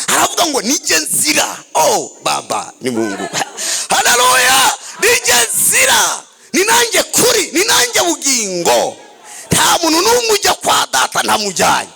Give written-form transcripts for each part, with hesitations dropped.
Aravuga ngo nijye nzira. Oh Baba ni Mungu, haleluya! Nijye nzira, ni nanjye kuri, ni nanjye bugingo. Nta muntu n'umwe ujya kwa Data ntamujyanye.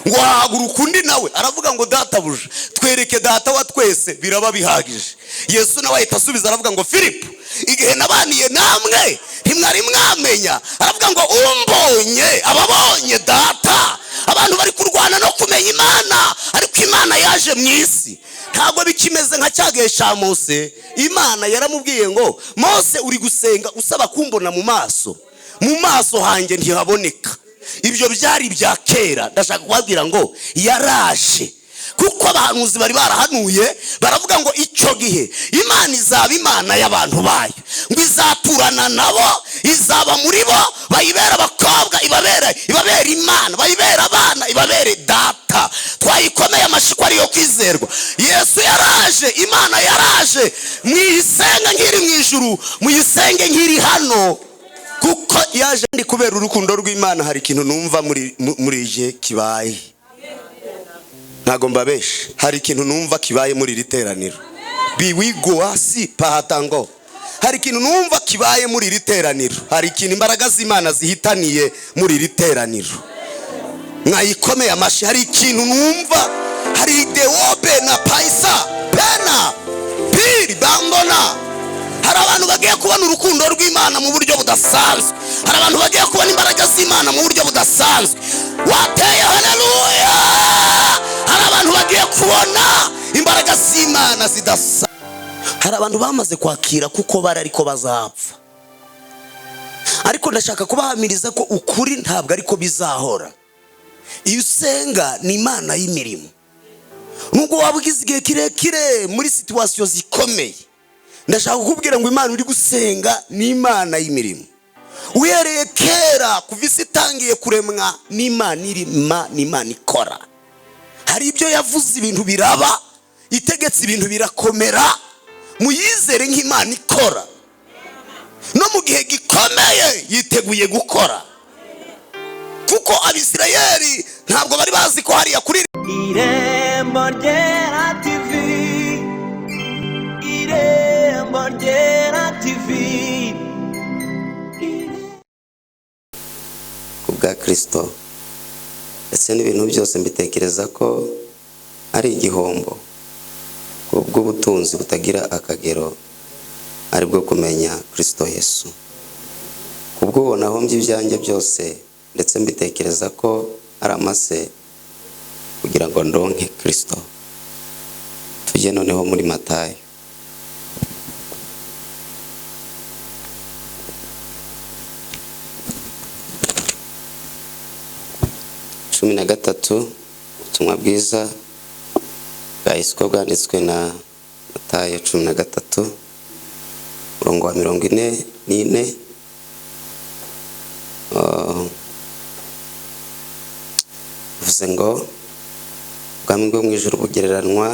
Ngo hahaguruka undi nawe aravuga ngo: "Databuja, twereke Data wa twese, biraba bihagije." Yesu nawe ahita asubiza aravuga ngo: "Filipo, igihe nabaniye namwe ntimwari mwamenya?" Aravuga ngo: "Umbonye ababonye Data." Abantu bari kurwana no kumenya Imana, ariko Imana yaje mu isi. Ntabwo bikimeze nka cya gihe cya Mose. Imana yaramubwiye ngo: "Mose, uri gusenga usaba kumbona mu maso, mu maso hanjye ntihaboneka." Ibyo byari ibya kera. Ndashaka kubabwira ngo yaraje, kuko abahanuzi bari barahanuye baravuga ngo icyo gihe Imana izaba Imana y'abantu bayo, ngo izaturana nabo, izaba muri bo, bayibera abakobwa, ibabera Imana, bayibera abana, ibabere Data. Twayikomeye amashyi ariyo kwizerwa. Yesu yaraje, Imana yaraje. Mwiyisenga nk'iri mu ijuru, muyisenge nk'iri hano, kuko yaje. Ndi kubera urukundo rw'Imana, hari ikintu numva muri igihe kibaye. Ntabwo mbabeshe, hari ikintu numva kibaye muri iri teraniro. Biwiguasi pahatango, hari ikintu numva kibaye muri iri teraniro. Hari ikintu imbaraga z'Imana zihitaniye muri iri teraniro. Mwayikomeye amashyi. Hari ikintu numva, hari dewobe na payisa pena piri bambona. Hari abantu bagiye kubona urukundo rw'Imana mu buryo budasanzwe. Hari abantu bagiye kubona imbaraga z'Imana mu buryo budasanzwe. Wateye haleluya! Hari abantu bagiye kubona imbaraga z'Imana zidasanzwe. Hari abantu bamaze kwakira kuko bari ariko bazapfa, ariko ndashaka kubahamiriza ko ukuri ntabwo ariko bizahora. Iyo usenga ni Imana y'imirimo. Nubwo waba ugize igihe kirekire muri situation zikomeye, ndashaka kukubwira ngo Imana uri gusenga ni Imana y'imirimo. Uhereye kera, kuva isi itangiye kuremwa, ni Imana irima, ni Imana ikora. Hari ibyo yavuze ibintu biraba, itegetse ibintu birakomera. Muyizere nk'Imana ikora. No mu gihe gikomeye yiteguye gukora, kuko Abisirayeli ntabwo bari bazi ko hariya kuri Irembo Ryera TV, Irembo Ryera TV. Ku bwa Kirisito, ndetse n'ibintu byose mbitekereza ko ari igihombo ku bw'ubutunzi butagira akagero, ari bwo kumenya Kirisito Yesu. Ku bw'uwo nahombye ibyanjye byose, ndetse mbitekereza ko ari amase kugira ngo ndonke Kirisito. Tujye noneho muri Matayo 13. Ubutumwa bwiza bwa Yesu uko bwanditswe na Matayo 13, umurongo wa 44. Bivuze ngo: "Ubwami bwo mu ijuru bugereranwa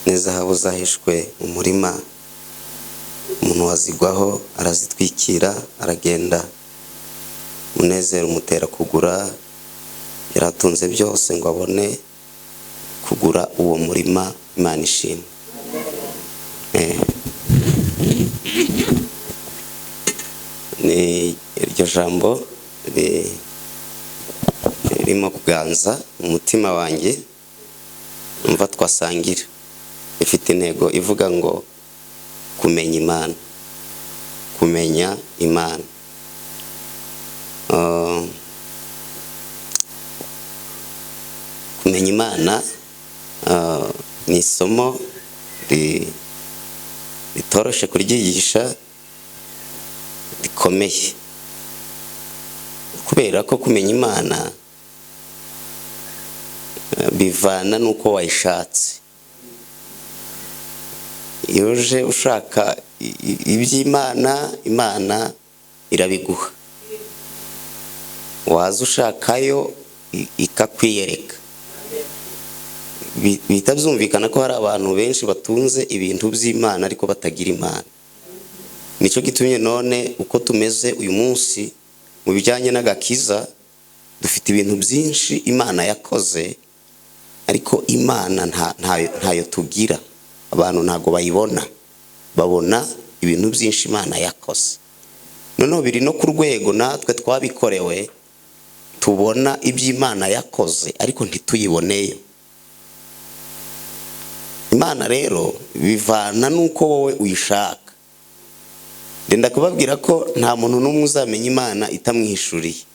n'izahabu zahishwe mu murima. Umuntu wazigwaho arazitwikira, aragenda. Umunezero umutera kugura yari atunze byose ngo abone kugura uwo murima." Imana ishimwe. Ni iryo jambo ririmo kuganza mu mutima wanjye mva twasangira. Ifite intego ivuga ngo kumenya Imana, kumenya Imana. Kumenya Imana ni isomo ritoroshe kuryigisha, rikomeye, kubera ko kumenya Imana bivana n'uko wayishatse. Iyo uje ushaka iby'Imana, Imana irabiguha. Waza ushakayo, ikakwiyereka. Bihita byumvikana ko hari abantu benshi batunze ibintu by'Imana ariko batagira Imana. Nicyo gitumye none uko tumeze uyu munsi mu bijyanye n'agakiza, dufite ibintu byinshi Imana yakoze, Ariko Imana ntayo tugira, abantu ntago bayibona, babona ibintu byinshi Imana yakoze. Noneho biri no ku rwego natwe twabikorewe, tubona iby'Imana yakoze ariko ntituyiboneyo. Imana rero bivana nuko wowe uyishaka. Ndenda kubabwira ko nta muntu n'umwe uzamenya Imana itamwihishuriye.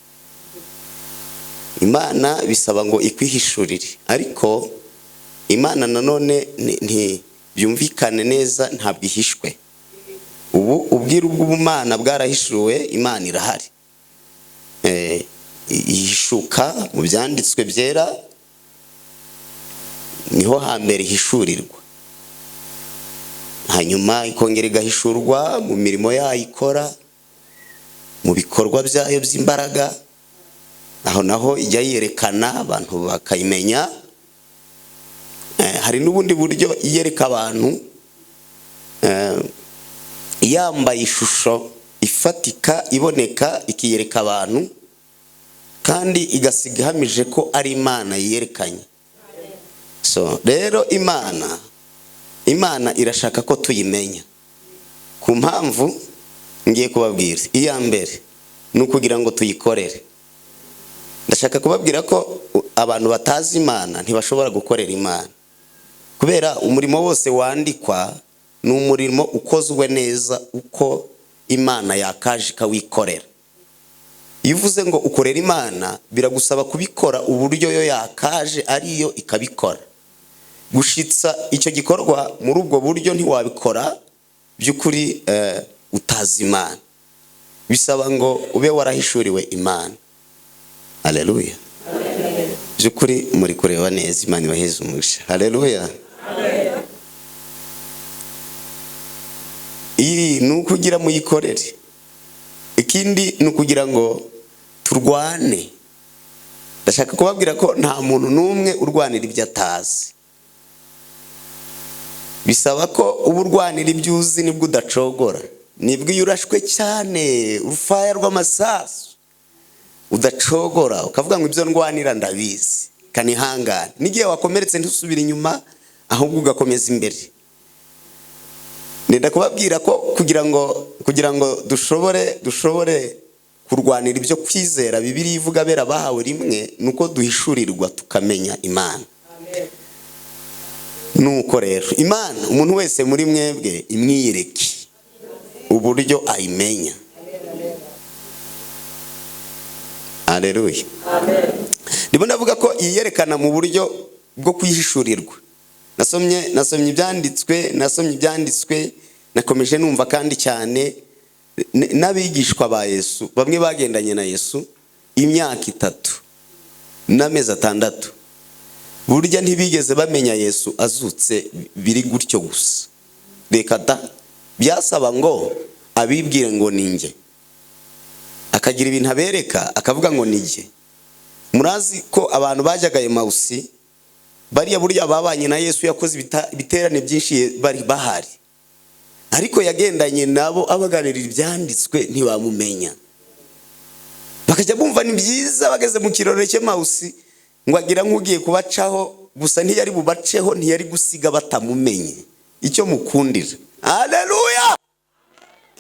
Imana bisaba ngo ikwihishurire, ariko Imana nanone ntibyumvikane neza, ntabwo ihishwe. Ubu ubwiru bw'ubumana bwarahishuwe, Imana irahari. Ihishuka mu byanditswe byera, niho hambere ihishurirwa, hanyuma ikongera igahishurwa mu mirimo yayo ikora, mu bikorwa byayo by'imbaraga. Aho naho ijya yerekana abantu bakayimenya. Hari n'ubundi buryo yereka abantu, yambaye ishusho ifatika iboneka, ikiyereka abantu kandi igasiga ihamije ko ari Imana yerekanye. So rero Imana irashaka ko tuyimenya. Ku mpamvu ngiye kubabwira, iya mbere ni ukugira ngo tuyikorere. Ndashaka kubabwira ko abantu batazi Imana ntibashobora gukorera Imana, kubera umurimo wose wandikwa ni umurimo ukozwe neza uko Imana yakaje ikawikorera. Iyo uvuze ngo ukorera Imana, biragusaba kubikora uburyo yo yakaje ariyo ikabikora. Gushitsa icyo gikorwa muri ubwo buryo ntiwabikora by'ukuri utazi Imana. Bisaba ngo ube warahishuriwe Imana. Haleluya. By'ukuri muri kureba neza, Imana ibaheze umugisha. Haleluya. Iyi ni ukugira muyikorere. Ikindi ni ukugira ngo turwane. Ndashaka kubabwira ko nta muntu n'umwe urwanira ibyo atazi. Bisaba ko uba urwanira ibyo uzi, nibwo udacogora, nibwo iyo urashwe cyane urufaya rw'amasasu udacogora, ukavuga ngo ibyo ndwanira ndabizi, kanihangane. N'igihe wakomeretse ntusubire inyuma, ahubwo ugakomeza imbere. Ndenda kubabwira ko kugira ngo dushobore kurwanira ibyo kwizera Bibiliya ivuga bera bahawe rimwe, nuko duhishurirwa tukamenya Imana. Nuko rero Imana umuntu wese muri mwebwe imwiyereke uburyo ayimenya. Haleluya. Ndimo ndavuga ko iyerekana mu buryo bwo kwihishurirwa. Nasomye ibyanditswe, nakomeje numva kandi cyane n'abigishwa ba Yesu bamwe bagendanye na Yesu imyaka 3 n'amezi 6, burya ntibigeze bamenya Yesu azutse biri gutyo gusa. Reka da, byasaba ngo abibwire ngo ninjye, akagira ibintu abereka akavuga ngo ninjye. Murazi ko abantu bajyaga Emausi, bariya burya babanye na Yesu, yakoze ibiterane byinshi bari bahari, ariko yagendanye nabo abaganirira ibyanditswe ntibamumenya. Bakajya bumva ni byiza, bageze mu kirori cy'Emausi ngo agira nk'ugiye kubacaho gusa, ntiyari bubaceho, ntiyari gusiga batamumenye. Icyo mukundira. Haleluya.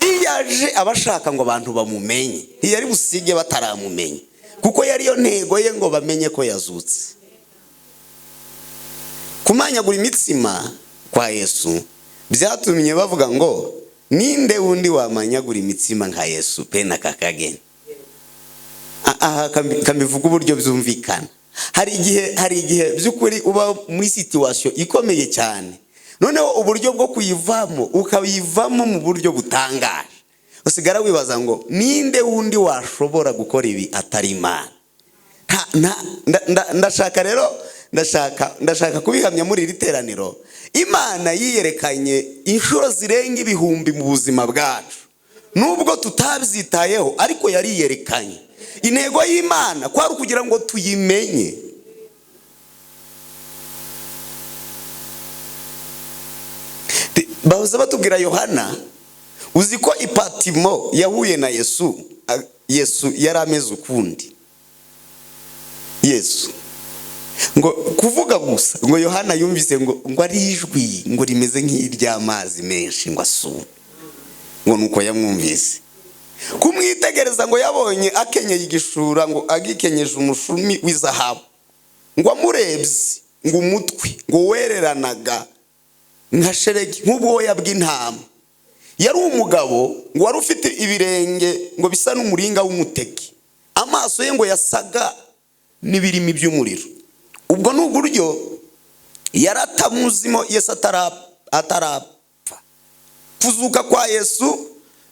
Iyaje abashaka ngo abantu bamumenye, ntiyari busige bataramumenye, kuko yari yo ntego ye ngo bamenye ko yazutse. Kumanyagura imitsima kwa Yesu byatumye bavuga ngo ninde wundi wamanyagura imitsima nka Yesu pe na kakageni. Aha kambivuga uburyo byumvikana. Hari igihe by'ukuri uba muri situation ikomeye cyane, noneho uburyo bwo kuyivamo ukayivamo mu buryo butangaje, usigara wibaza ngo ninde wundi washobora gukora ibi atari Imana. Ndashaka rero ndashaka kubihamya muri iri teraniro. Imana yiyerekanye inshuro zirenga 1000 mu buzima bwacu, nubwo tutabyitayeho, ariko yariyerekanye. Intego y'Imana kwari ukugira ngo tuyimenye. Bahoze batubwira Yohana, uzi ko ipatimo yahuye na Yesu, Yesu yari ameze ukundi. Yesu Ngo kuvuga gusa, ngo Yohana yumvise ngo ari ijwi ngo rimeze nk'iry'amazi menshi, ngo asuma, ngo nuko yamwumvise. Kumwitegereza, ngo yabonye akenyeye igishura, ngo agikenyeje umushumi w'izahabu. Ngo amurebye, ngo umutwe ngo wereranaga nka sheregi, nk'ubwoya bw'intama. Yari umugabo ngo wari ufite ibirenge ngo bisa n'umuringa w'umuteki, amaso ye ngo yasaga n'ibirimi by'umuriro. Ubwo ni uburyo yaratamuzimo Yesu atarapfa. Kuzuka kwa Yesu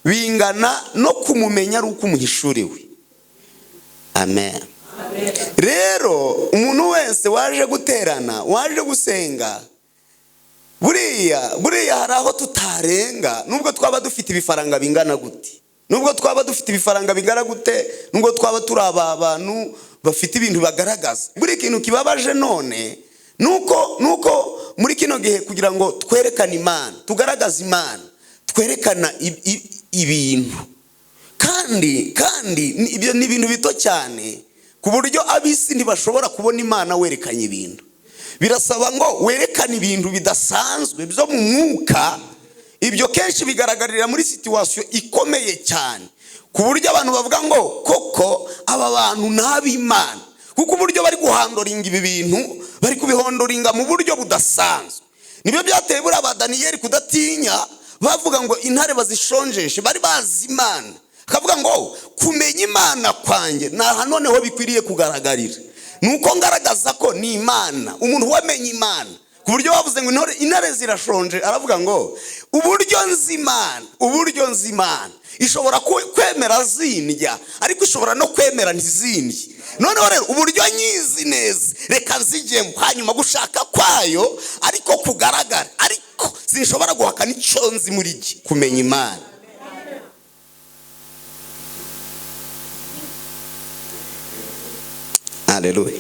bingana no kumumenya ari uko umuhishuriwe. Amen. Rero umuntu wese waje guterana, waje gusenga, buriya hari aho tutarenga, nubwo twaba dufite ibifaranga bingana gute, nubwo twaba dufite ibifaranga bingana gute, nubwo twaba turi aba bantu bafite ibintu bagaragaza. Buri kintu kibabaje none nuko muri kino gihe, kugira ngo twerekane Imana, tugaragaze Imana, twerekana ibintu, kandi ibyo ni ibintu bito cyane, ku buryo ab'isi ntibashobora kubona Imana werekanye ibintu. Birasaba ngo werekane ibintu bidasanzwe byo mu mwuka. Ibyo kenshi bigaragarira muri situation ikomeye cyane, ku buryo abantu bavuga ngo koko aba bantu ni ab'Imana, kuko uburyo bari guhandlinga ibi bintu, bari kubihandlinga mu buryo budasanzwe. Nibyo byateye buriya ba Daniyeli kudatinya, bavuga ngo intare bazishonjeshe. Bari bazi Imana, akavuga ngo kumenya Imana kwanjye ni aha noneho bikwiriye kugaragarira, ni uko ngaragaza ko ni Imana. Umuntu wamenye Imana, ku buryo bavuze ngo intare zirashonje, aravuga ngo uburyo nzi Imana, uburyo nzi Imana, ishobora kwemera zindya, ariko ishobora no kwemera ntizindye. Noneho rero uburyo nyizi neza, reka nzigemo, hanyuma gushaka kwayo ariko kugaragara, ariko sinshobora guhakana icyo nzi muri jye, kumenya Imana. Haleluya.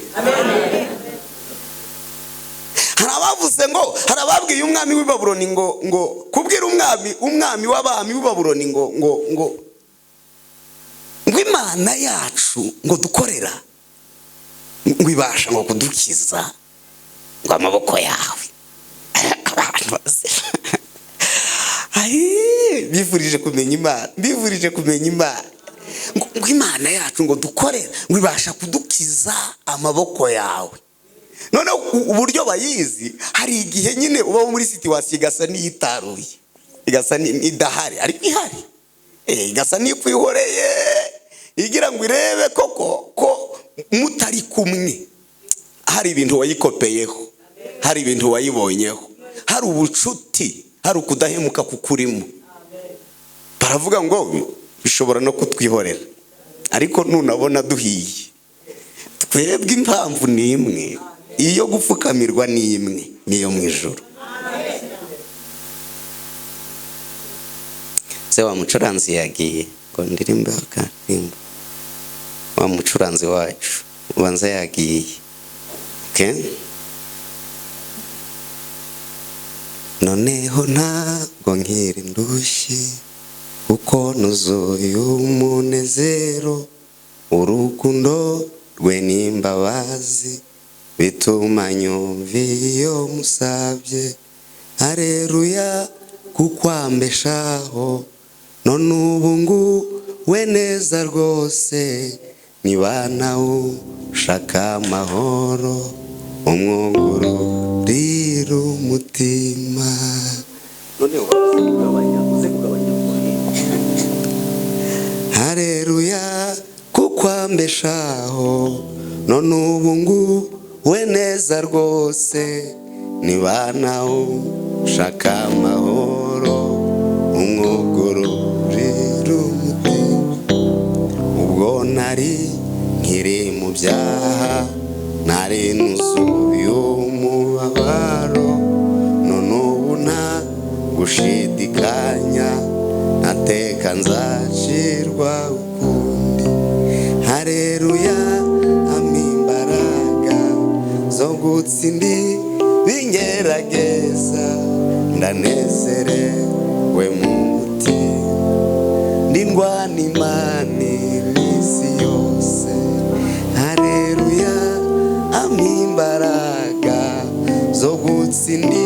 Hari abavuze ngo, hari ababwiye umwami w'i Babuloni ngo kubwira umwami w'abami w'i Babuloni ngo Imana yacu ngo dukorera ngo ibasha ngo kudukiza ngo amaboko yawe. Ayi, bifurije kumenya Imana, bifurije kumenya Imana, ngo Imana yacu ngo dukorera ngo ibasha kudukiza amaboko yawe. Noneho uburyo bayizi, hari igihe nyine uba muri situation igasa n'iyitaruye, igasa n'idahari, ariko ihari, igasa n'ikwihoreye, igira ngo irebe koko ko mutari kumwe, hari ibintu wayikopeyeho, hari ibintu wayibonyeho, hari ubucuti, hari ukudahemuka kukurimo. Baravuga ngo bishobora no kutwihorera, ariko nunabona duhiye twebwe, impamvu ni imwe, iyo gupfukamirwa ni imwe, niyo mu ijuru. Se wa mucuranzi yagiye ngo ndirimbe akaririmbo, wa mucuranzi wacu ubanza yagiye. Okay? Noneho ntabwo nkiri ndushyi, kuko nuzuye umunezero, urukundo rwe n'imbabazi bituma nyumva iyo musabye. Haleluya, kuko ambeshaho none ubu nguwe neza rwose, niba nawe ushaka amahoro umwugururira umutima. Noneho uze kugabanya. Haleluya, kuko ambeshaho none ubu nguwe neza rwose, niba nawe ushaka amahoro umwugururira umutima. Ubwo nari nkiri mu byaha, nari nuzuye umubabaro, none ubu nta gushidikanya, nateka nzacirwa ukundi. Haleluya, ampa imbaraga zo gutsinda ibingerageza, ndanezerewe mu mutima, ndindwa n'Imana iminsi yose. Haleluya, ampa imbaraga. Gutsinda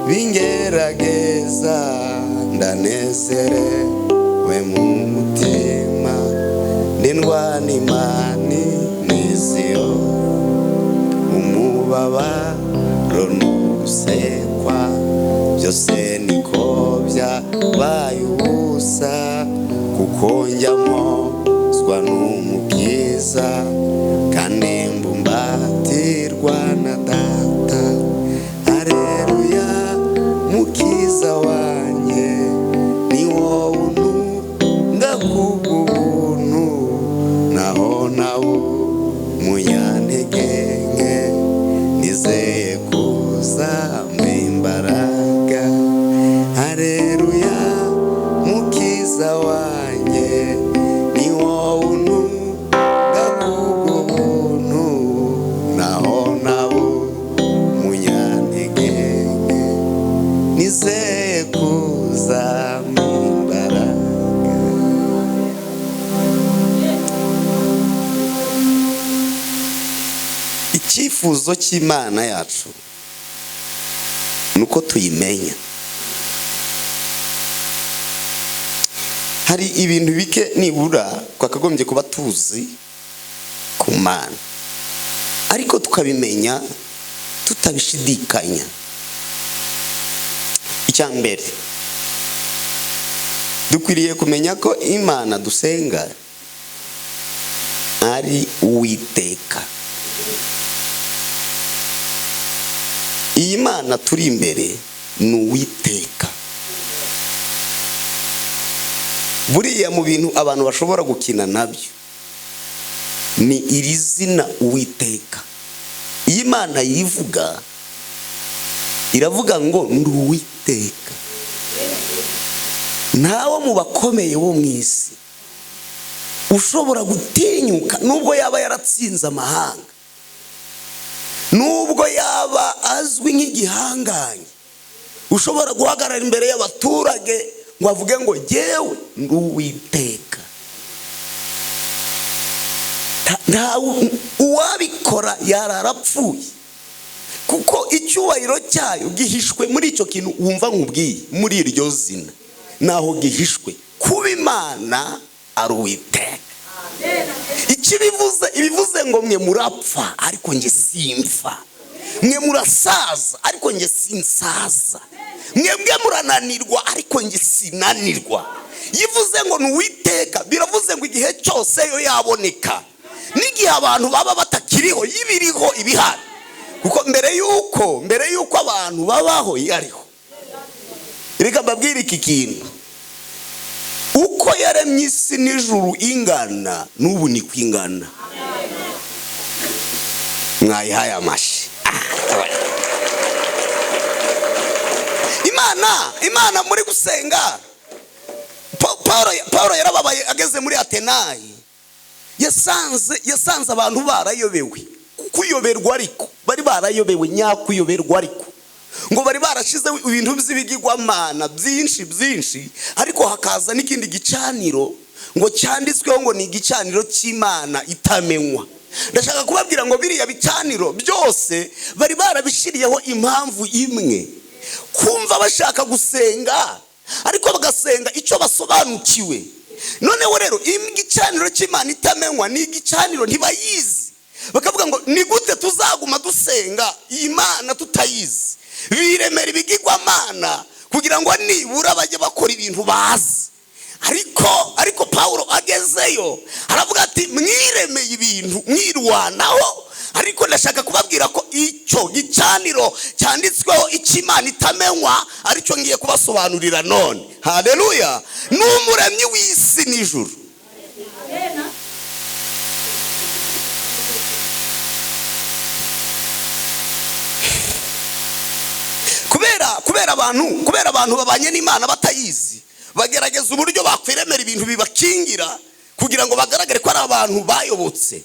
bingerageza, ndanezerewe mu mutima, ndindwa n'Imana n'iziyo. Umubabaro n'ugusekwa byose niko byabaye ubusa, kuko njya mpozwa n'Umukiza, kandi mbumbatirwa na Data. Hareruya, Mukiza wanjye, ni wowe untunga kubw'ubuntu, naho nawo munyantege nke, nizeye kuzampa imbaraga. Hareruya, Mukiza wanjye, ni wowe untunga kubw'ubuntu, naho nawo munyantege nke, nizeye kuzampa imbaraga. Icyifuzo cy'Imana yacu ni uko tuyimenya. Hari ibintu bike nibura twakagombye kuba tuzi ku Mana, ariko tukabimenya tutabishidikanya. Icya mbere, dukwiriye kumenya ko Imana dusenga ari Uwiteka. Iyi Mana turi imbere ni Uwiteka. Buriya mu bintu abantu bashobora gukina nabyo ni iri zina Uwiteka. Iyi Mana yivuga, iravuga ngo ndi Uwiteka. Ntawe mu bakomeye bo mu isi ushobora gutinyuka, nubwo yaba yaratsinze amahanga, nubwo yaba azwi nk'igihangange, ushobora guhagarara imbere y'abaturage ngo avuge ngo jyewe ndi Uwiteka. Uwabikora yararapfuye, kuko icyubahiro cyayo gihishwe muri icyo kintu wumva nkubwiye, muri iryo zina naho gihishwe, kuba Imana ari Uwiteka. Ikibivuze, ibivuze ngo mwe murapfa ariko njye simfa, mwe murasaza ariko njye sinsaza, mwebwe murananirwa ariko njye sinanirwa. Yivuze ngo ni Uwiteka, biravuze ngo igihe cyose yo yaboneka, n'igihe abantu baba batakiriho yibiriho ibihari, kuko mbere yuko abantu babaho yariho. Reka mbabwire iki kintu, uko yaremye isi n'ijuru ingana n'ubu ni kwingana. Mwayihaye amashi. Imana muri gusenga. Paulo yarababaye ageze muri Atenayi, yasanze abantu barayobewe. Kuyoberwa ariko bari barayobewe nyakuyoberwa, ariko ngo bari barashize ibintu by'ibigirwamana byinshi byinshi, ariko hakaza n'ikindi gicaniro ngo cyanditsweho ngo ni igicaniro cy'Imana itamenywa. Ndashaka kubabwira ngo biriya bicaniro byose bari barabishiriyeho impamvu imwe, kumva bashaka gusenga ariko bagasenga icyo basobanukiwe. Noneho rero igicaniro cy'Imana itamenywa ni igicaniro ntibayizi, bakavuga ngo ni gute tuzaguma dusenga iyi Mana tutayizi? Biremera ibigirwamana kugira ngo nibura bajye bakora ibintu bazi. Ariko Paulo agezeyo aravuga ati mwiremeye ibintu mwirwanaho, ariko ndashaka kubabwira ko icyo gicaniro cyanditsweho icy'Imana itamenywa aricyo ngiye kubasobanurira none. Haleluya! Ni umuremyi w'isi n'ijuru. Kubera abantu babanye n'Imana batayizi, bagerageza uburyo bakwiremera ibintu bibakingira kugira ngo bagaragare ko ari abantu bayobotse.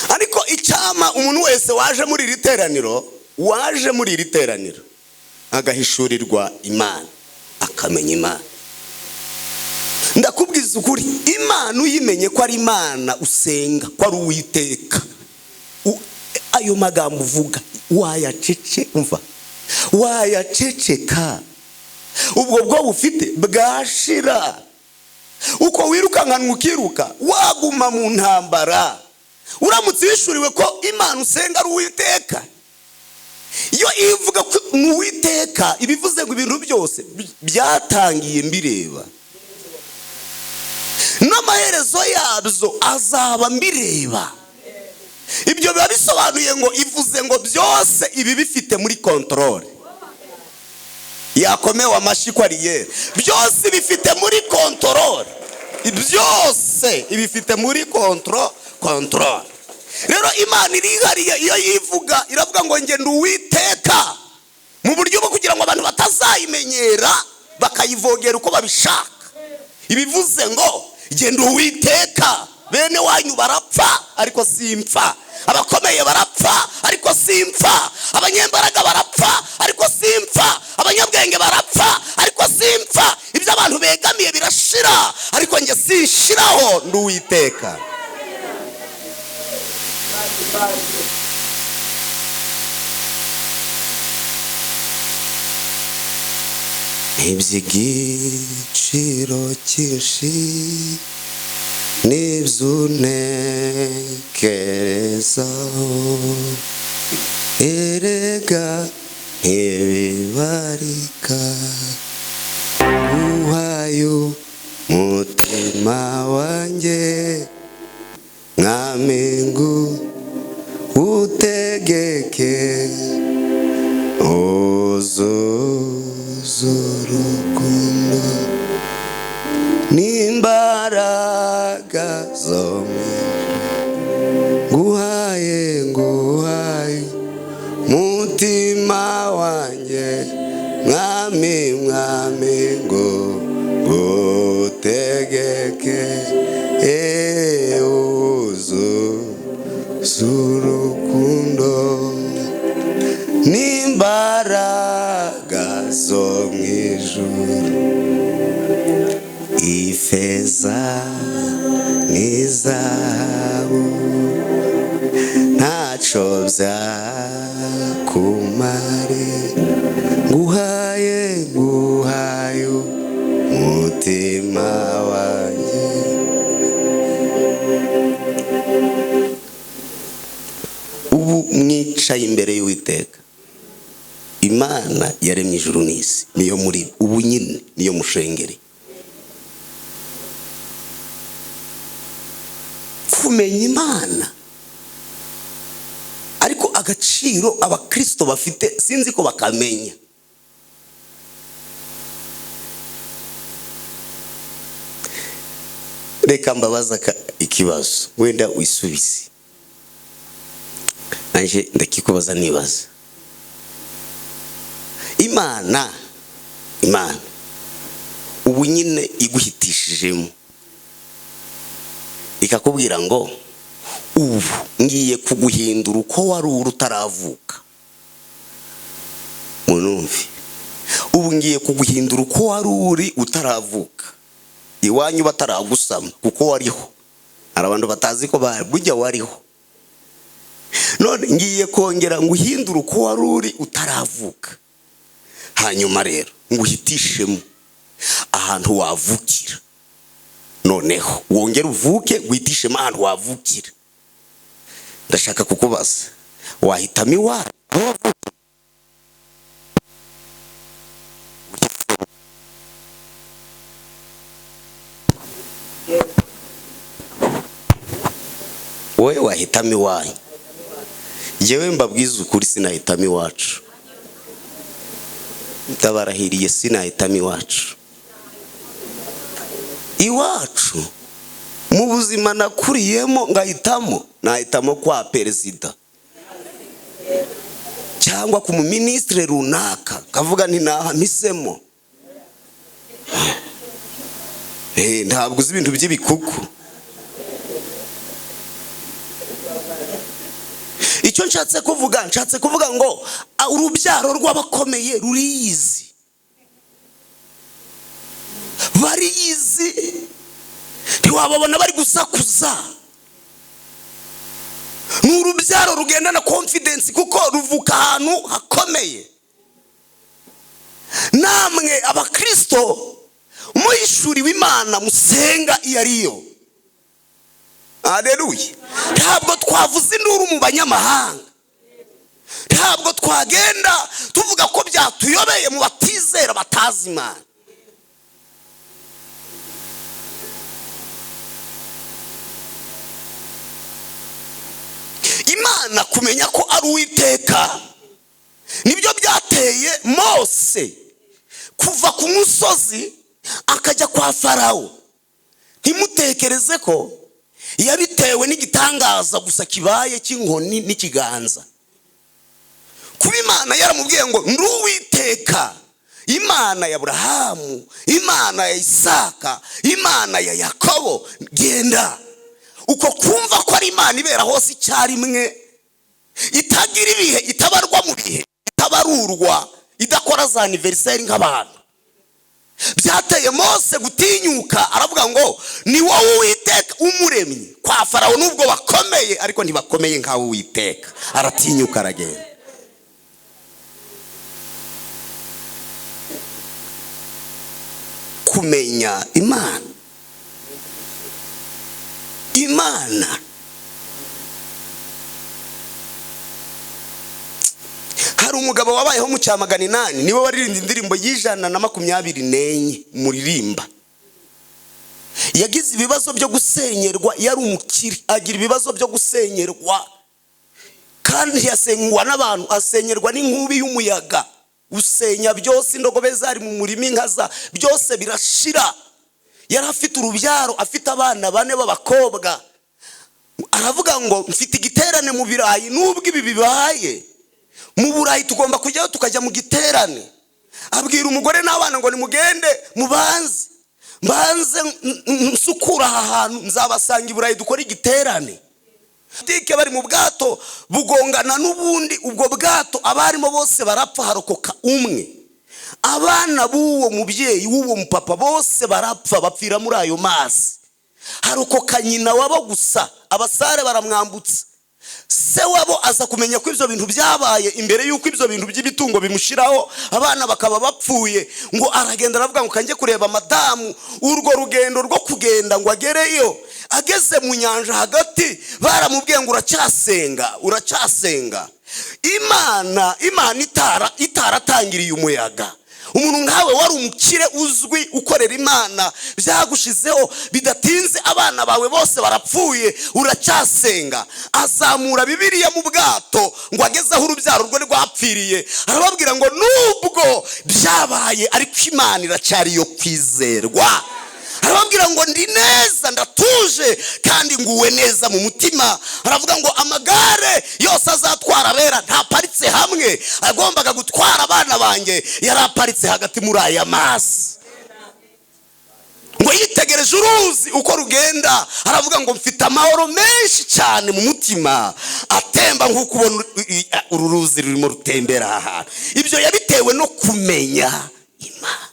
Ariko icyama umuntu wese waje muri iri teraniro, agahishurirwa Imana, akamenya Imana. Ndakubwiza ukuri, Imana uyimenye ko ari Imana usenga, ko ari Uwiteka, ayo magambo uvuga wayacece, umva, wayaceceka, ubwo bwo bufite bwashira. Uko wirukankanwa ukiruka, waguma mu ntambara. Uramutse wishuriwe ko Imana usenga ari Uwiteka, iyo ivuga ko ni Uwiteka, ibivuze ngo ibintu byose byatangiye mbireba, n'amaherezo yabyo azaba mbireba. Ibyo biba bisobanuye ngo ivuze ngo byose ibi bifite muri contrôle. Yakomewe amashyi ko ari yera. Byose bifite muri contrôle, byose ibifite muri contrôle. Rero Imana irihariye. Iyo yivuga iravuga ngo njye ndi Uwiteka, mu buryo bwo kugira ngo abantu batazayimenyera bakayivogera uko babishaka. Ibivuze ngo njye ndi Uwiteka, bene wanyu barapfa ariko simpfa, abakomeye barapfa ariko simpfa, abanyembaraga barapfa ariko simpfa, abanyabwenge barapfa ariko simpfa, ibyo abantu begamiye birashira ariko njye sinshiraho, ndi Uwiteka. Iby'igiciro cyinshi nibyo untekerezaho, erega ntibibarika. Uhaye umutima wanjye, Mwami, ngo utegeke, uzuza urukundo n'imbaraga zo mu ijuru. Nguhaye, nguhaye mutima wanjye, Mwami, Mwami, ngo ngutegeke, uzuza urukundo n'imbaraga zo mu ijuru. Ifeza n'izahabu ntaco byakumare, nguhaye, nguhaye umutima wanjye. Ubu mwicaye imbere y'Uwiteka Imana yaremye ijuru n'isi, niyo muri ubu nyine, niyo mushengeri. Kumenya Imana, ariko agaciro abakristo bafite sinzi ko bakamenya. Reka mbabaza ikibazo, wenda wisubize, nanjye ndakikubaza nibaza. Imana ubu nyine iguhitishijemo ikakubwira ngo ubu ngiye kuguhindura uko wari uri utaravuka. Munumve, ubu ngiye kuguhindura uko wari uri utaravuka, iwanyu bataragusama, kuko wariho. Hari abantu batazi ko burya wariho. None ngiye kongera nguhindure uko wari uri utaravuka, hanyuma rero nguhitishemo ahantu wavukira, noneho wongere uvuke, guhitishemo ahantu wavukira. Ndashaka kukubaza, wahitamo iwawe aho wavukiye? Wowe wahitamo iwanyu? Njyewe mbabwiza ukuri, sinahitamo iwacu. Ndabarahiriye, sinahitamo iwacu. Iwacu mu buzima nakuriyemo, ngahitamo, nahitamo kwa perezida cyangwa ku muminisitiri runaka, nkavuga nti nahamisemo. Ntabwo uzi ibintu by'ibikuku. Icyo nshatse kuvuga ngo urubyaro rw'abakomeye ruriyizi, bariyizi. Ntiwababona bari gusakuza. Ni urubyaro rugendana confidence, kuko ruvuka ahantu hakomeye. Namwe abakristo muhishuriwe Imana musenga iyo ariyo. Haleluya. Ntabwo twavuza induru mu banyamahanga, ntabwo twagenda tuvuga ko byatuyobeye mu batizera batazi Imana. Imana kumenya ko ari Uwiteka nibyo byateye Mose kuva ku musozi akajya kwa Farawo. Ntimutekereze ko yabitewe n'igitangaza gusa kibaye cy'inkoni n'ikiganza. Kuba Imana yaramubwiye ngo ndi Uwiteka, Imana ya Aburahamu, Imana ya Isaka, Imana ya Yakobo, genda. Uko kumva ko ari Imana ibera hose icyarimwe, itagira ibihe, itabarwa mu bihe, itabarurwa, idakora za anniversaire nk'abantu, byateye Mose gutinyuka. Aravuga ngo ni wowe Uwiteka umuremyi. Kwa Farawo nubwo bakomeye, ariko ntibakomeye nkawe Uwiteka. Aratinyuka aragenda. Kumenya Imana, Imana. Hari umugabo wabayeho mu cya 800, niwe waririmbye indirimbo y'124 muririmba. Yagize ibibazo byo gusenyerwa, yari umukire, agira ibibazo byo gusenyerwa, kandi yasenywa n'abantu, asenyerwa n'inkubi y'umuyaga usenya byose, indogobe zari mu murima, inka za byose birashira. Yari afite urubyaro, afite abana 4 b'abakobwa. Aravuga ngo mfite igiterane mu Birayi, nubwo ibi bibaye mu Burayi tugomba kujyayo tukajya mu giterane. Abwira umugore n'abana ngo nimugende mubanze mbanze nsukura aha hantu, nzabasanga i Burayi dukore igiterane. Tike bari mu bwato bugongana n'ubundi, ubwo bwato abarimo bose barapfa, harokoka umwe. Abana b'uwo mubyeyi w'uwo mupapa bose barapfa, bapfira muri ayo mazi, harokoka nyina wabo gusa. Abasare baramwambutsa. Se wabo aza kumenya ko ibyo bintu byabaye imbere y'uko ibyo bintu by'ibitungo bimushiraho, abana bakaba bapfuye. Ngo aragenda aravuga ngo kanjye kureba madamu. Urwo rugendo rwo kugenda ngo agereyo, ageze mu nyanja hagati baramubwiye ngo uracyasenga, uracyasenga. Imana, Imana itaratangiriye umuyaga. Umuntu nkawe wari umukire uzwi ukorera Imana, byagushizeho bidatinze abana bawe bose barapfuye, uracyasenga. Azamura Bibiliya mu bwato ngo ageze aho urubyaro rwe rwapfiriye, arababwira ngo nubwo byabaye ariko Imana iracyari yo kwizerwa. Arababwira ngo ndi neza, ndatuje kandi nguwe neza mu mutima. Aravuga ngo amagare yose azatwara abera ntaparitse hamwe, agombaga gutwara abana banjye yaraparitse hagati muri aya mazi. Ngo yitegereje uruzi uko rugenda, aravuga ngo mfite amahoro menshi cyane mu mutima atemba nk'uko ubona uru ruzi rurimo rutembera aha hantu. Ibyo yabitewe no kumenya Imana.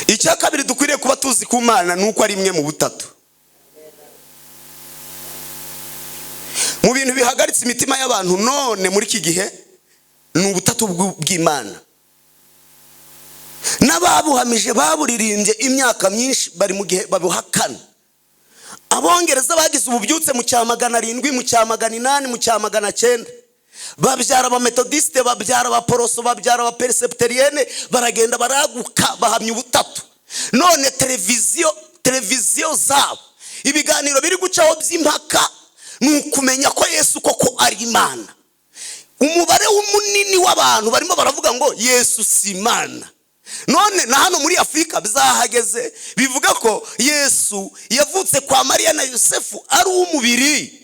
Icya kabiri dukwiriye kuba tuzi ku Mana ni uko ari imwe mu butatu. Mu bintu bihagaritse imitima y'abantu none muri iki gihe ni ubutatu bw'Imana. N'ababuhamije baburirimbye imyaka myinshi bari mu gihe babuhakana. Abongereza bagize ububyutse mu cya 700, mu cya 800, mu cya 900. Babyara abametodiste, babyara abaporoso, babyara abaperesepterienne, baragenda baraguka bahamya ubutatu. None televiziyo zabo ibiganiro biri gucaho by'impaka ni ukumenya ko Yesu koko ari Imana. Umubare munini w'abantu barimo baravuga ngo Yesu si Imana. None na hano muri Afrika bizahageze bivuga ko Yesu yavutse kwa Mariya na Yosefu ari uw'umubiri.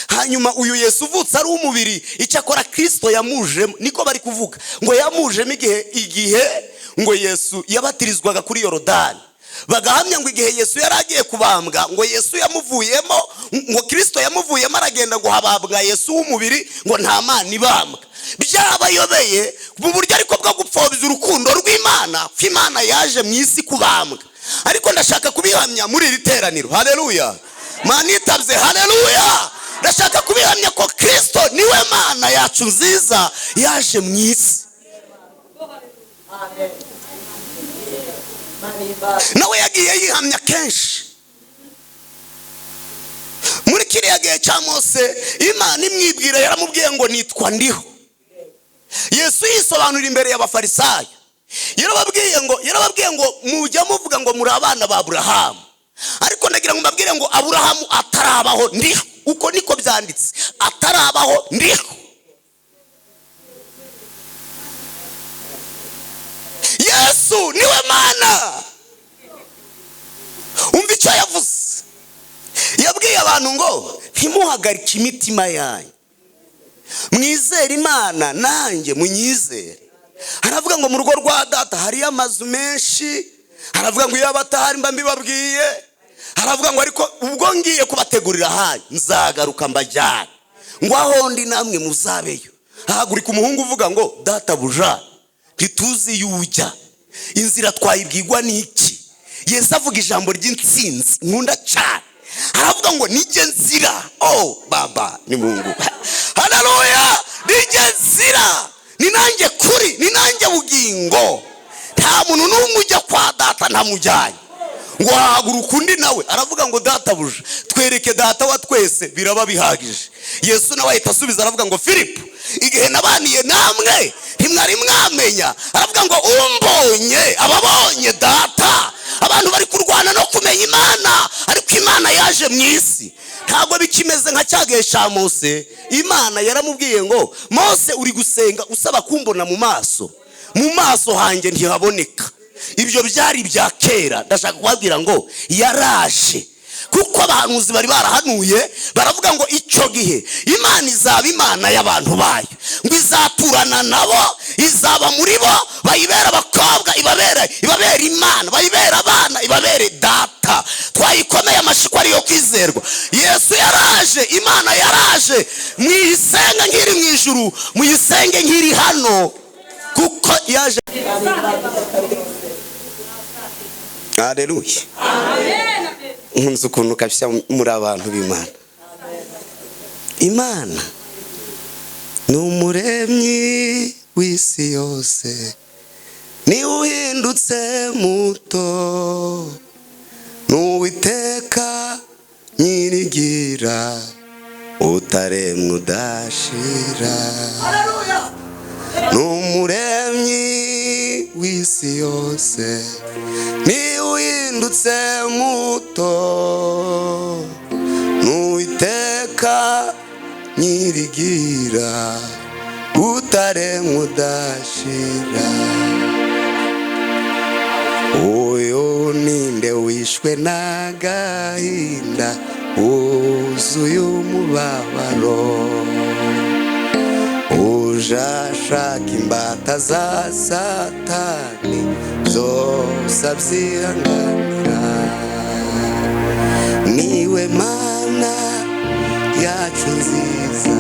Hanyuma uyu Yesu uvutse ari uw'umubiri, icyakora Kristo yamujemo, niko bari kuvuga ngo yamujemo igihe ngo Yesu yabatirizwaga kuri Yorodani. Bagahamya ngo igihe Yesu yari agiye kubambwa, ngo Yesu yamuvuyemo, ngo Kirisito yamuvuyemo aragenda, ngo habambwa Yesu w'umubiri, ngo nta Mana ibambwa. Byabayobeye mu buryo ariko bwo gupfobya urukundo rw'Imana, ko Imana yaje mu isi kubambwa. Ariko ndashaka kubihamya muri iri teraniro. Haleluya! Manitabye, haleluya! Ndashaka kubihamya ko Kirisito niwe Mana yacu nziza yaje mu isi. Nawe yagiye yihamya kenshi. Muri kiriya gihe cya Mose, Imana imwibwira yaramubwiye ngo nitwa ndiho. Yesu yisobanura imbere y'Abafarisayo, yarababwiye ngo mujya muvuga ngo muri abana ba Aburahamu, ariko ndagira ngo mbabwire ngo Aburahamu atarabaho ndiho. Uko niko byanditse, atarabaho ndiho. Yesu niwe Mana. Umva icyo yavuze. Yabwiye abantu ngo ntimuhagarike imitima yanyu, mwizere Imana nanjye munyizere. Haravuga ngo mu rugo rwa data hariyo amazu menshi. Haravuga ngo iyo abatahari mba mbibabwiye. Haravuga ngo ariko ubwo ngiye kubategurira ahanyu nzagaruka mbajyane, ngo aho ndi namwe muzabeyo. Hahagurika umuhungu uvuga ngo databuja ntituzi iyo ujya, inzira twayibwirwa n'iki? Yesu avuga ijambo ry'intsinzi nkunda cyane. Aravuga ngo nijye nzira. Oh baba ni Mungu. Haleluya! Nijye nzira, ni nanjye kuri, ni nanjye bugingo. Nta muntu n'umwe ujya kwa data ntamujyanye. Ngo hahaguruka undi nawe aravuga ngo databuja twereke data wa twese biraba bihagije. Yesu nawe ahita asubiza aravuga ngo Filipo, igihe nabaniye namwe ntimwari mwamenya. Aravuga ngo umbonye ababonye data. Abantu bari kurwana no kumenya Imana, ariko Imana yaje mu isi. Ntabwo bikimeze nka cya gihe cya Mose. Imana yaramubwiye ngo Mose uri gusenga usaba kumbona mu maso, mu maso hanjye ntihaboneka. Ibyo byari ibya kera. Ndashaka kubabwira ngo yaraje, kuko abahanuzi bari barahanuye baravuga ngo icyo gihe Imana izaba Imana y'abantu bayo, ngo izaturana nabo, izaba muri bo, bayibera abakobwa, ibabera Imana, bayibera abana, ibabere data. Twayikomeye amashyi ariyo kwizerwa. Yesu yaraje, Imana yaraje. Muyisenge nk'iri mu ijuru, muyisenge nk'iri hano, kuko yaje. Haleluya! Nkunze ukuntu kabisa muri abantu b'Imana. Imana ni umuremyi w'isi yose, ni uhindutse muto, n'Uwiteka nyirigira, utaremwa udashira. Ni umuremyi w'isi yose, ni uhindutse muto, n'Uwiteka nyirigira, utaremwa udashira. Uyu ninde wishwe n'agahinda, wuzuye umubabaro, ujashaka imbata za Satani zose abyihanganira. Niwe Mana yacu nziza,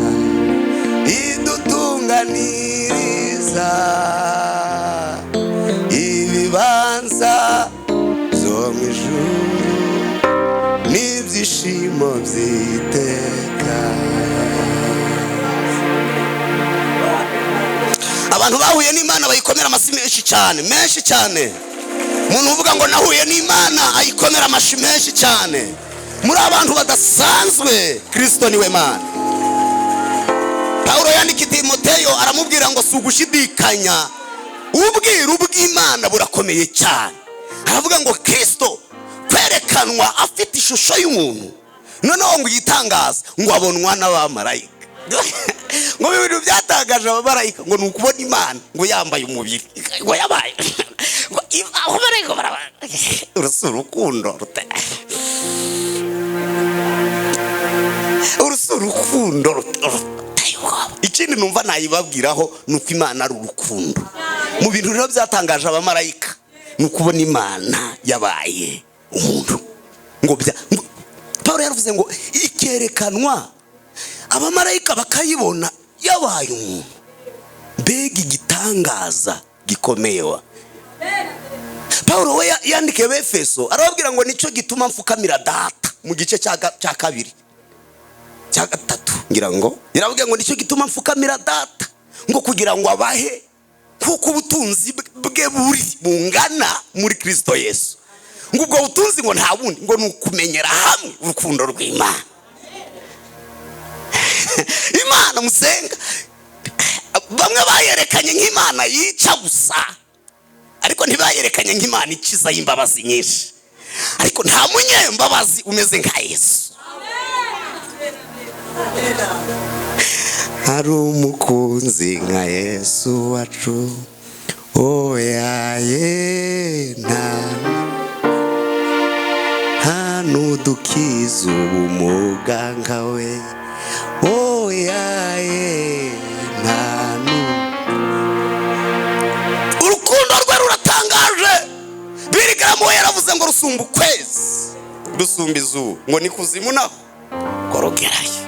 idutunganiriza ibibanza byo mu ijuru n'ibyishimo by'iteka. Abantu bahuye n'Imana bayikomera amashyi menshi cyane, menshi cyane. Umuntu uvuga ngo nahuye n'Imana ayikomera amashyi menshi cyane. Muri abantu badasanzwe, Kristo niwe Mana. Paulo yandika Timoteyo aramubwira ngo si ugushidikanya, ubwiru bw'Imana burakomeye cyane. Aravuga ngo Kristo kwerekanwa afite ishusho y'umuntu, noneho ngo yitangaza ngo abonwa n'abamarayika. Ngo ibintu byatangaje abamarayika ngo ni ukubona Imana ngo yambaye umubiri, ngo yabaye abamarayika urukundo urukundo. Ikindi numva nayibabwiraho ni uko Imana ari urukundo. Mu bintu rero byatangaje abamarayika Ni ukubona Imana yabaye umuntu. Ngo Pawulo yaravuze ngo ikerekanwa abamarayika bakayibona yabaye umuntu. Mbega igitangaza gikomeye wa! Pawulo we yandikiye Befeso, arababwira ngo nicyo gituma mfukamira Data, mu gice cya kabiri, cya gatatu ngira ngo. Yarababwira ngo nicyo gituma mfukamira Data, ngo kugira ngo abahe kuko ubutunzi bwe buri bungana muri Kristo Yesu. Ngo ubwo butunzi ngo nta bundi, ngo ni ukumenyera hamwe urukundo rw'Imana. Imana musenga, bamwe bayerekanye nk'Imana yica gusa, ariko ntibayerekanye nk'Imana ikiza y'imbabazi nyinshi. Ariko nta munyembabazi umeze nka Yesu. Hari umukunzi nka Yesu wacu? Oya ye, nta n'udukiza ubumuga nkawe. Oya ye, nta. Urukundo rwe ruratangaje. Billy Graham we yaravuze ngo rusumba ukwezi, rusumba izuba, ngo ni kuzimu naho ngo rugerayo.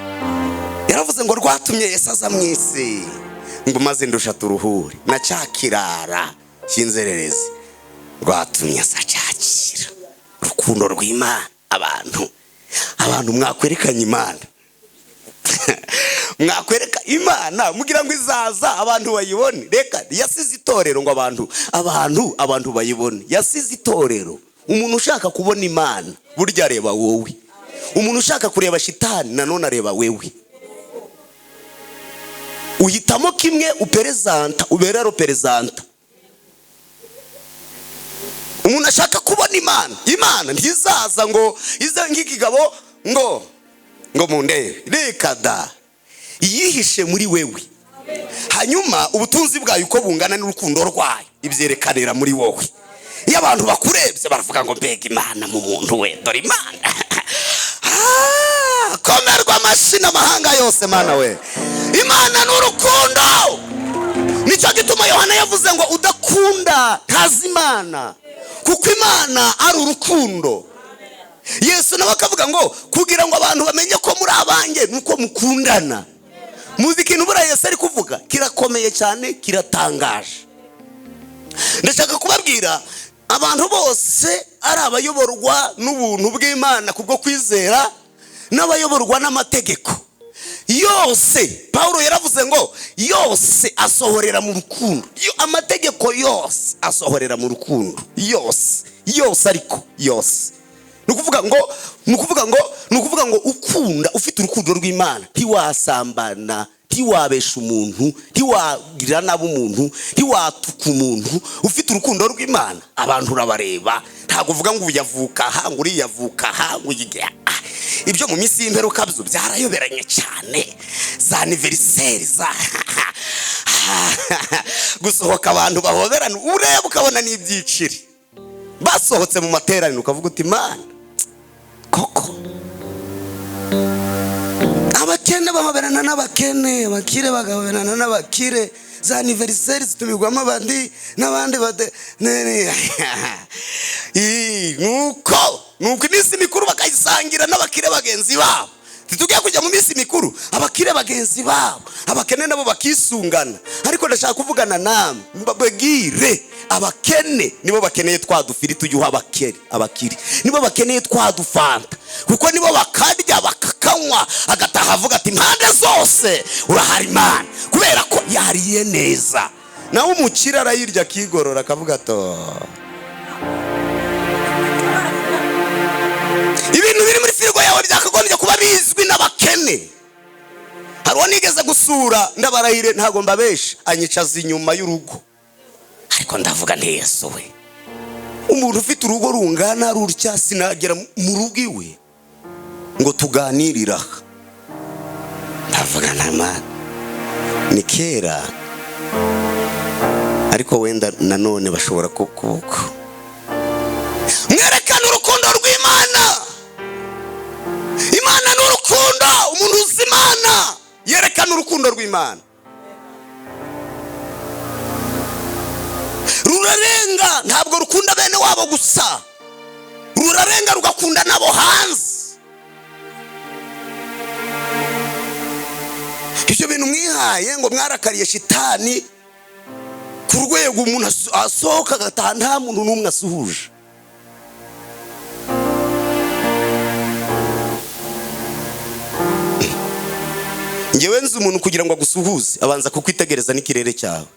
Yaravuze ngo rwatumye Yesu aza mu isi, ngo maze ndusha turuhure na cya kirara cy'inzererezi. Rwatumye aza cyakira urukundo rw'Imana. Abantu mwakwerekanye Imana, mwakwereka Imana mugira ngo izaza abantu bayibone? Reka, yasize itorero ngo abantu bayibone. Yasize itorero. Umuntu ushaka kubona Imana burya areba wowe. Umuntu ushaka kureba shitani nanone areba wewe. Uhitamo kimwe, uperezanta ubera reperezanta. Umuntu ashaka kubona Imana, Imana ntizaza ngo ize nk'ikigabo ngo mundebe. Reka da, yihishe muri wewe. Hanyuma ubutunzi bwayo uko bungana n'urukundo rwayo ibyerekanira muri wowe. Iyo abantu bakurebye baravuga ngo mbega Imana mu muntu we, dore Imana! Komerwa amashyi n'amahanga yose, Mana we! Imana ni urukundo. Nicyo gituma Yohana yavuze ngo udakunda ntazi Imana, kuko Imana ari urukundo. Yesu nawe akavuga ngo kugira ngo abantu bamenye ko muri abanjye nuko mukundana. Muzi ikintu buriya Yesu ari kuvuga kirakomeye cyane, kiratangaje. Ndashaka kubabwira, abantu bose, ari abayoborwa n'ubuntu bw'Imana kubwo kwizera n'abayoborwa n'amategeko yose, Paul yaravuze ngo yose asohorera mu rukundo. Amategeko yose asohorera mu rukundo, yose yose, ariko yose ni ukuvuga ngo ukunda, ufite urukundo rw'Imana, ntiwasambana, ntiwabesha umuntu, ntiwagira nabi umuntu, ntiwatuka umuntu. Ufite urukundo rw'Imana, abantu urabareba, ntabwo uvuga ngo uyu avuka aha, ngo uriya avuka aha, ngo uyu ah. Ibyo mu minsi y'imperuka byo byarayoberanye cyane, za anniversaire, za gusohoka abantu bahoberana, ureba ukabona n'ibyiciri basohotse mu materaniro, ukavuga uti Imana koko! Abakene bahoberana n'abakene, abakire bagahoberana n'abakire, za anniversaire zitumirwamo abandi n'abandi bade nuko iminsi mikuru bakayisangira n'abakire bagenzi babo. Ntitugiye kujya mu minsi mikuru, abakire bagenzi babo, abakene nabo bakisungana. Ariko ndashaka kuvugana namwe, mbabwire, abakene nibo bakeneye twa dufiri tujya abakire. Abakire nibo bakeneye twa dufanta, kuko nibo bakarya, bakakanywa, agataha avuga ati impande zose urahari Imana, kubera ko yariye neza. Nawe umukire arayirya akigorora, akavuga ati "Oh." Ibintu biri muri firigo yawe byakagombye kuba bizwi n'abakene. Hari uwo nigeze gusura, ndabarahire ntabwo mbabesha, anyicaza inyuma y'urugo. Ariko ndavuga nti Yesu we, umuntu ufite urugo rungana rutya, sinagera mu rugo iwe ngo tuganirire aha. Ndavuga nta Mana, ni kera, ariko wenda nanone bashobora kubuka. Mwerekana urukundo rw'Imana. Imana ni urukundo. Umuntu uzi Imana yerekana urukundo rw'Imana. Rurarenga, ntabwo rukunda bene wabo gusa, rurarenga rugakunda nabo hanze. Ibyo bintu mwihaye ngo mwarakariye shitani ku rwego umuntu asohoka agataha nta muntu n'umwe asuhuje. Ngewe nzi umuntu kugira ngo agusuhuze abanza kukwitegereza n'ikirere cyawe.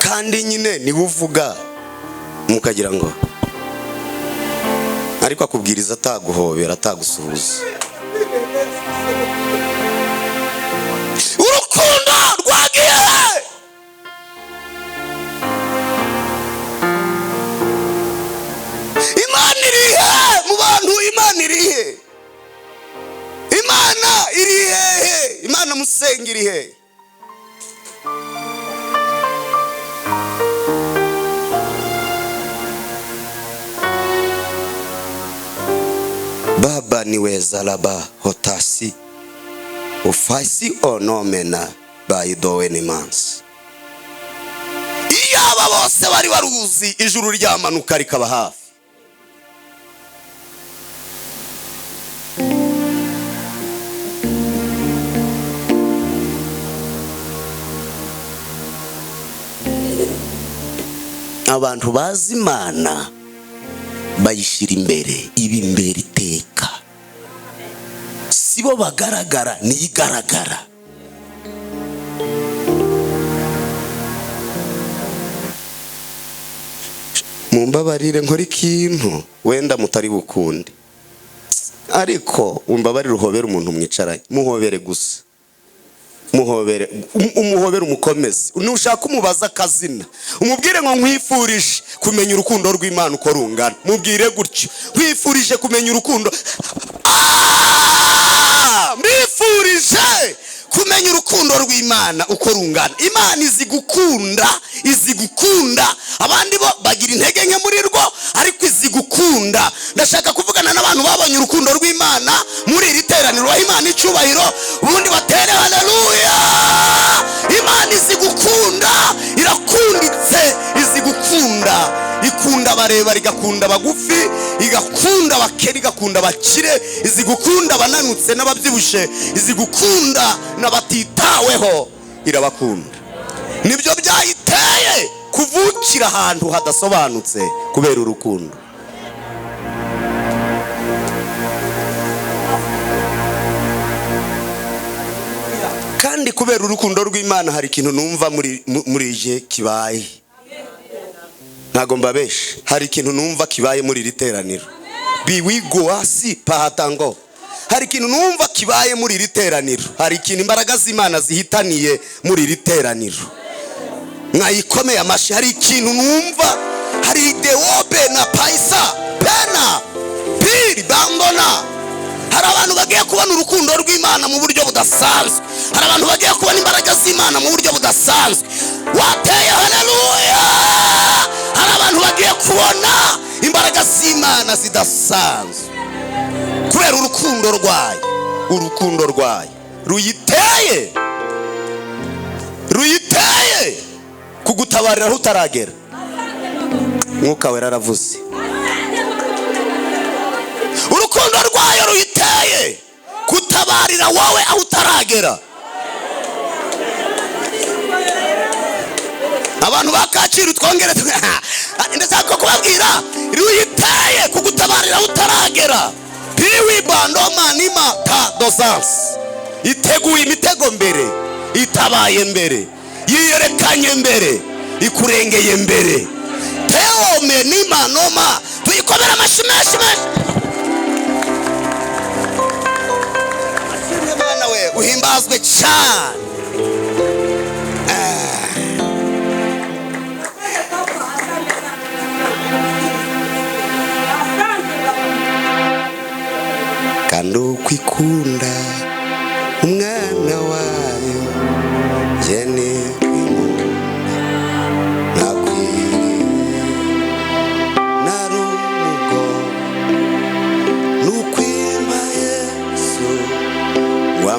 Kandi nyine niwe uvuga mukagira ngo, ariko akubwiriza ataguhobera, atagusuhuza. Urukundo rwagiye. Imana irihe mu bantu? Imana irihe? Imana iri hehe? Imana musenga iri hehe? Baba niwe zalaba hotasi ufasi onomena bayidowe mansi. Iyo aba bose bari baruzi, ijuru ryamanuka rikaba hafi. Abantu bazi Imana bayishyira imbere, iba imbere iteka. Sibo bagaragara, niyo igaragara. Mumbabarire nkora ikintu wenda mutari bukunde, ariko umbabarire uhobere umuntu mwicaranye, muhobere gusa, muhobere, umuhobere, umukomeze. Nushaka umubaza akazina, umubwire ngo nkwifurije kumenya urukundo rw'Imana uko rungana. Mubwire gutyo, nkwifurije kumenya urukundo, mbifurije kumenya urukundo rw'Imana uko rungana. Imana izi gukunda, izi gukunda. Abandi bo bagira intege nke muri rwo, ariko izi gukunda. Ndashaka kuvugana n'abantu babonye urukundo rw'Imana muri iri teraniro, baha Imana icyubahiro, ubundi batere haleluya. Imana izi gukunda, irakunditse, izi gukunda. Ikunda abarebare, igakunda abagufi, igakunda abakene, igakunda abakire, izi gukunda abananutse n'ababyibushe, izi gukunda n'abatitaweho, irabakunda. Nibyo byayiteye kuvukira ahantu hadasobanutse kubera urukundo. Kandi kubera urukundo rw'Imana hari ikintu numva muri je kibaye. Ntago mbabeshe, hari ikintu numva kibaye muri iri teraniro. Biwigwa si pahatango. Hari ikintu numva kibaye muri iri teraniro. Hari ikintu imbaraga z'Imana zihitaniye muri iri teraniro. Mwayikomeye amashi. Hari ikintu numva, hari dewobe na paisa pena piri bambona. Hari abantu bagiye kubona urukundo rw'Imana mu buryo budasanzwe. Hari abantu bagiye kubona imbaraga z'Imana mu buryo budasanzwe. Wateye haleluya. Hari abantu bagiye kubona imbaraga z'Imana zidasanzwe kubera urukundo rwayo. Urukundo rwayo ruyiteye, ruyiteye kugutabarira utaragera. Mwuka wera aravuze. Urukundo rwayo ruyiteye kutabarira wowe aho utaragera. Abantu bakacira twongere, ndashaka kubabwira, ruyiteye kugutabarira aho utaragera. Piwi bandoma nima ta dosans. Iteguye imitego mbere, itabaye mbere, yiyerekanye mbere, ikurengeye mbere. Teome nima noma, tuyikomera amashyi menshi menshi. Mwana we uhimbazwe cyane. Kandi ukwikunda umwana wayo jene nakwiriye narumugo nukwima Yesu wa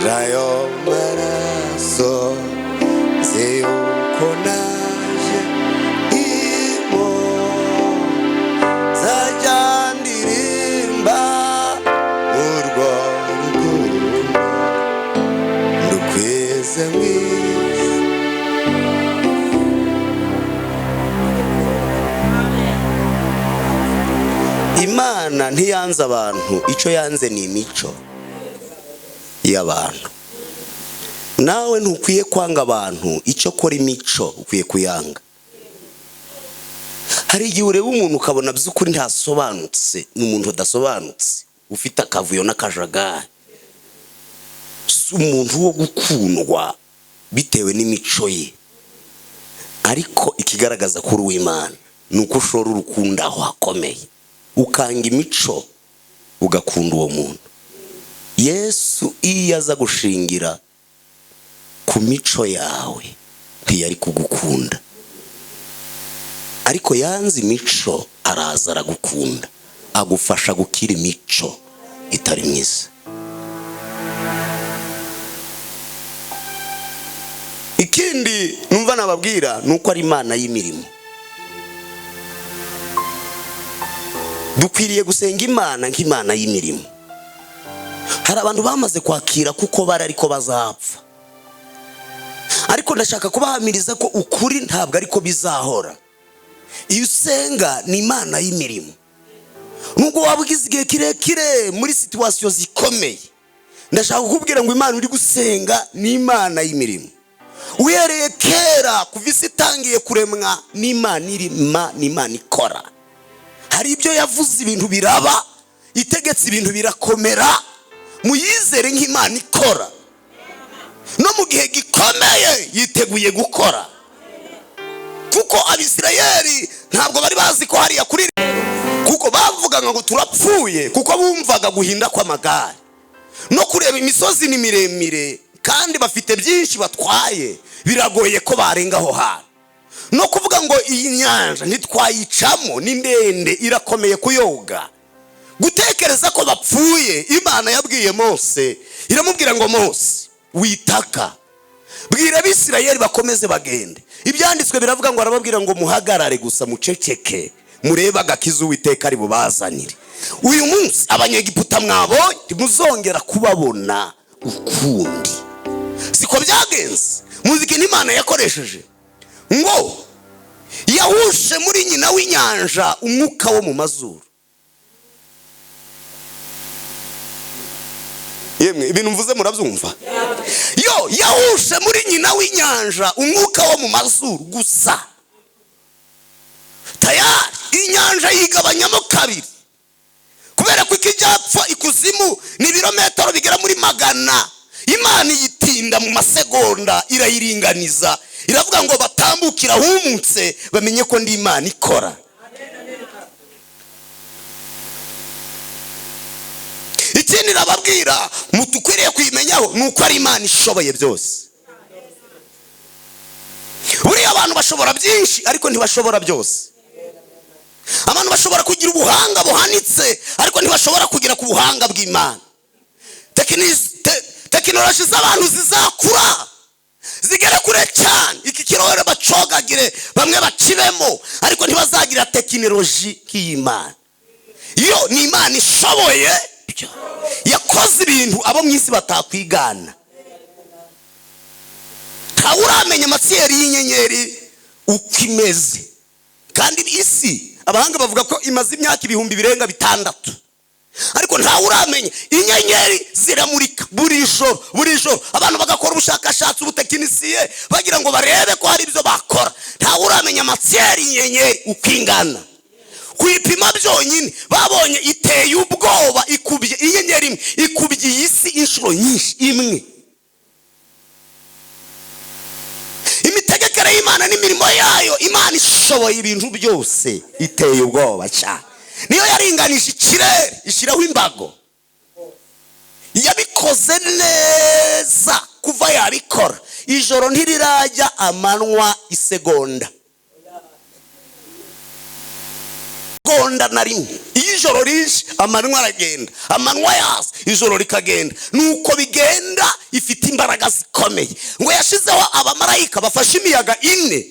Ayo maraso nzi yuko naje imo nzajya ndirimba urwo rukundo ndukwize mu isi. Imana ntiyanze abantu, icyo yanze ni imico y'abantu. Nawe ntukwiye kwanga abantu, icyo kora imico ukwiye kuyanga. Hari igihe ureba umuntu ukabona by'ukuri ntasobanutse, ni umuntu udasobanutse, ufite akavuyo n'akajagari, si umuntu wo gukundwa bitewe n'imico ye. Ariko ikigaragaza ko uri uw'Imana ni uko ushora urukundo aho hakomeye, ukanga imico ugakunda uwo muntu. Yesu iyo aza gushingira ku mico yawe ntiyari kugukunda, ariko yanze imico araza aragukunda, agufasha gukira imico itari myiza. Ikindi numva nababwira ni uko ari Imana y'imirimo. Dukwiriye gusenga Imana nk'Imana y'imirimo. Hari abantu bamaze kwakira kuko bari ariko bazapfa, ariko ndashaka kubahamiriza ko ukuri ntabwo ariko bizahora. Iyo usenga ni Imana y'imirimo, nubwo waba ugize igihe kirekire muri situwasiyo zikomeye, ndashaka kukubwira ngo Imana uri gusenga ni Imana y'imirimo. Uhereye kera kuva isi itangiye kuremwa, ni Imana irema, ni Imana ikora. Hari ibyo yavuze ibintu biraba, itegetse ibintu birakomera. Muyizere nk'Imana ikora, no mu gihe gikomeye yiteguye gukora. Kuko Abisirayeli ntabwo bari bazi ko hariya kuri, kuko bavugaga ngo turapfuye, kuko bumvaga guhinda kw'amagare no kureba imisozi ni miremire, kandi bafite byinshi batwaye, biragoye ko barenga aho hantu. No kuvuga ngo iyi nyanja ntitwayicamo, ni ndende, irakomeye kuyoga. Gutekereza ko bapfuye, Imana yabwiye Mose, iramubwira ngo Mose witaka, bwira Abisirayeli bakomeze bagende. Ibyanditswe biravuga ngo arababwira ngo muhagarare gusa muceceke, murebe agakiza Uwiteka ari bubazanire. Uyu munsi Abanyegiputa mwabonye ntimuzongera kubabona ukundi. Siko byagenze. Muzi ikintu Imana yakoresheje ngo yahushe muri nyina w'inyanja umwuka wo mu mazuru. Yemwe ibintu mvuze murabyumva? Yo yahushe muri nyina w'inyanja umwuka wo mu mazuru gusa, tayari inyanja yigabanyamo kabiri. Kubera ko ikijyapfa ikuzimu ni ibirometero bigera muri 100, Imana iyitinda mu masegonda irayiringaniza, iravuga ngo batambukira ahumutse bamenye ko ndi Imana ikora. Ikindi nababwira mutukwiriye kuyimenyaho ni uko ari Imana ishoboye byose. Buriya abantu bashobora byinshi ariko ntibashobora byose. Abantu bashobora kugira ubuhanga buhanitse ariko ntibashobora kugera ku buhanga bw'Imana. Tekinoloji z'abantu zizakura zigere kure cyane, iki kirore bacogagire bamwe bakibemo, ariko ntibazagira tekinoloji nk'iy'Imana. Yo ni Imana ishoboye, yakoze ibintu abo mu isi batakwigana. Ntawe uramenya amasiyeri y'inyenyeri uko imeze, kandi isi abahanga bavuga ko imaze imyaka 6000, ariko ntawe uramenya. Inyenyeri ziramurika buri joro buri joro, abantu bagakora ubushakashatsi ubutekinisiye bagira ngo barebe ko hari ibyo bakora. Ntawe uramenya amasiyeri y'inyenyeri uko ingana. Kuyipima byonyine babonye iteye ubwoba, ikubye inyenyeri imwe ikubye iyi si inshuro nyinshi imwe. Imitegekere y'Imana n'imirimo yayo, Imana ishoboye ibintu byose, iteye ubwoba cyane. Niyo yaringanisha ikirere ishyiraho imbago, yabikoze neza kuva yabikora, ijoro ntirirajya amanywa isegonda. Isegonda na rimwe, iyo ijoro rije amanywa aragenda, amanywa yaza ijoro rikagenda, nuko bigenda. Ifite imbaraga zikomeye. Ngo yashizeho abamarayika bafashe imiyaga ine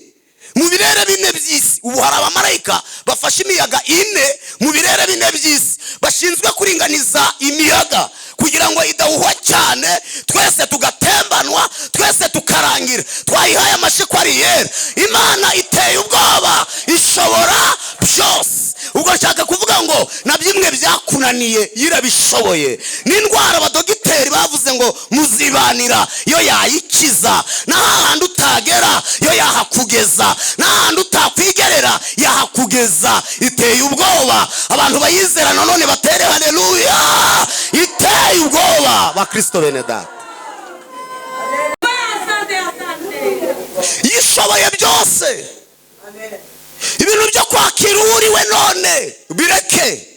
mu birere bine by'isi. Ubu hari abamarayika bafashe imiyaga ine mu birere bine by'isi, bashinzwe kuringaniza imiyaga kugira ngo idahuhwa cyane, twese tugatembanwa, twese tukarangira. Twayihaye amashyi ko ari iyera. Imana iteye ubwoba, ishobora byose. Ubwo nshaka kuvuga ngo na bimwe byakunaniye yirabishoboye. N'indwara abadogiteri bavuze ngo muzibanira, yo yayikiza. N'ahandi utagera yo yahakugeza, n'ahandi utakwigerera yahakugeza. Iteye ubwoba. Abantu bayizera nanone batere haleluya. Iteye ubwoba, Bakristo bene data. Asante, asante. Yishoboye byose. Ibintu byo kwakira uwo uriwe none bireke.